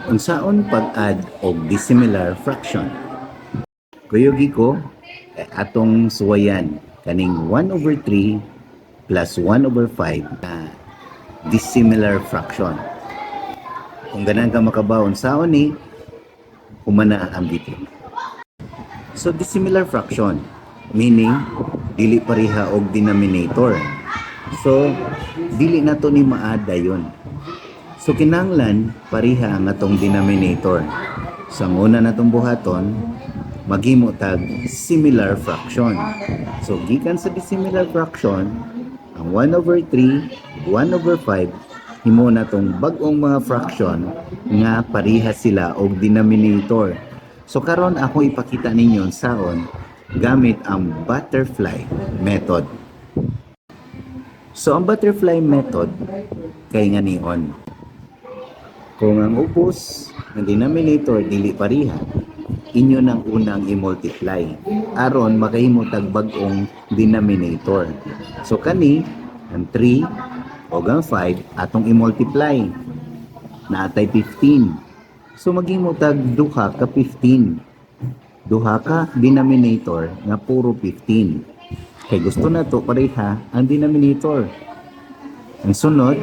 Unsaon pag-add og dissimilar fraction? Kuyugi ko eh, atong suwayan kaning 1 over 3 plus 1 over 5 na dissimilar fraction. Kung ganahan ka makabaw unsaon ni, humana ang video. So dissimilar fraction meaning dili pareha og denominator. So dili na to ni ma-add dayon. So kinahanglan pareha ang atong denominator. So ang una natong buhaton, maghimo tag similar fraction. So gikan sa dissimilar fraction, ang 1 over 3, 1 over 5, himo natong bag-ong mga fraction nga pareha sila og denominator. So karon ako ipakita ninyo saon gamit ang butterfly method. So ang butterfly method kay nganion. Kung ang ubos ng denominator dili pareha, inyo nang unang i-multiply aron makahimo tag bag-ong denominator. So kani ang 3 o ang 5 atong i-multiply. Naatay 15. So maghimo tag duha ka 15. Duha ka denominator nga puro 15. Kay gusto na to pareha ang denominator. Ang sunod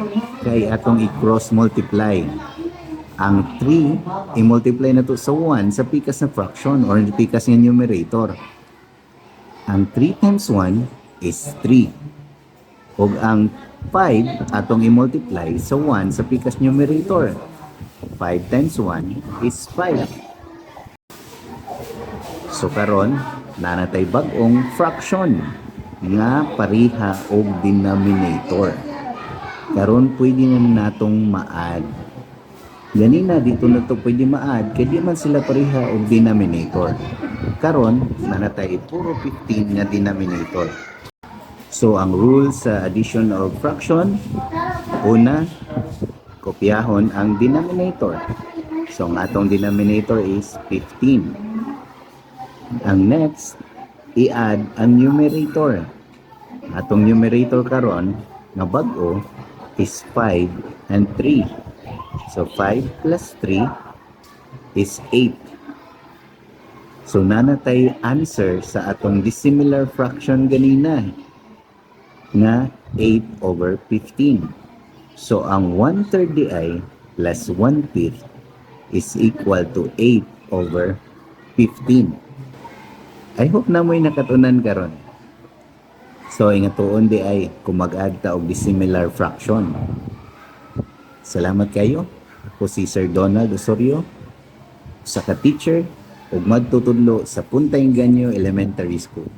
kay atong i-cross multiply. Ang 3 i-multiply na to sa 1 sa pikas na fraction or pikas nga numerator. Ang 3 times 1 is 3. Ug ang 5 atong i-multiply sa 1 sa pikas numerator. 5 times 1 is 5. So karon naa natay bag-ong fraction nga pareha og denominator. Karon pwede na natong ma-add. Ganina dito na to pwede ma-add kay di man sila pareha og denominator. Karon naa natay puro 15 nga denominator. So ang rule sa addition of fraction, una, kopyahon ang denominator. So ang atong denominator is 15. Ang next, i-add ang numerator. Atong numerator karon nga bag-o is 5 and 3. So 5 plus 3 is 8. So naa natay answer sa atong dissimilar fraction ganina nga 8 over 15. So ang 1/3 diay plus 1/5 is equal to 8 over 15. I hope na mo'y nakatunan karon. So ingatuon diay kung mag-add ta og dissimilar fraction. Salamat kayo. Ako si Sir Donald Osorio, usa ka teacher ug magtutudlo sa Punta Engaño Elementary School.